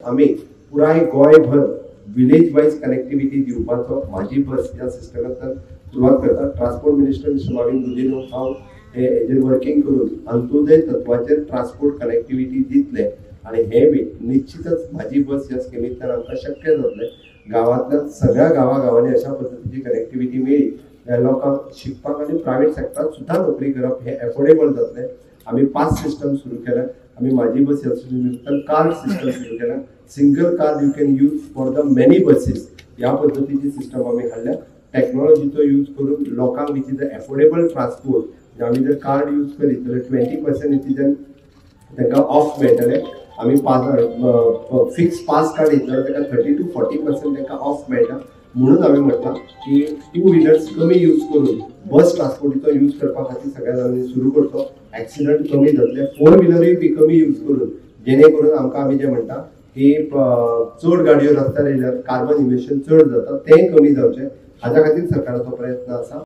आमी पुराय गोंयभर विलेज वायज कनेक्टिव्हिटी दिवपाचो म्हाजी बस ह्या सिस्टमांतल्यान सुरवात करता. Transport minister mister Mauvin Godinho हांव हे हेजेर वर्किंग करून अंत्योदय तत्वाचेर ट्रान्सपोर्ट कनेक्टिव्हिटी दितले आनी हे बी निश्चितच म्हाजी बस ह्या स्किमींतल्यान आमकां शक्य जातलें. गांवांतल्यान सगळ्या गांवागांवांनी अशा पद्दतीची कनेक्टिव्हिटी मेळ्ळी जाल्यार लोकांक शिकपाक आनी प्रायवेट सेक्टरांत सुद्दां नोकरी करप हें एफोर्डेबल जातलें. आमी पास सिस्टम सुरू केल्या. आमी म्हाजी बस ह्या स्किमींतल्यान कार्ड सिस्टम सुरू केल्या. Single card you can use for the many buses ह्या पद्दतीची सिस्टम आमी हाडल्या. टॅक्नॉलॉजीचो यूज करून लोकांक which is affordable transport, म्हणजे आमी जर कार्ड यूज करीत जाल्यार 20% हितून तांकां ऑफ मेळटलें. आमी पास फिक्स पास काडीत जाल्यार ताका 30 to 40% तांकां ऑफ मेळटा. म्हणून हांवें म्हटलां की टू व्हिलर्स कमी यूज करून बस ट्रान्सपोर्टीचो यूज करपा खातीर सगळ्या जाणांनी सुरू करचो. एक्सिडंट कमी जातले. फोर व्हिलरूय बी कमी यूज करून, जेणे करून आमकां आमी जें म्हणटा की चड गाडयो रस्त्यार येयल्यार कार्बन इमिशन चड जाता, तें कमी जावचें हाज्या खातीर सरकाराचो प्रयत्न आसा.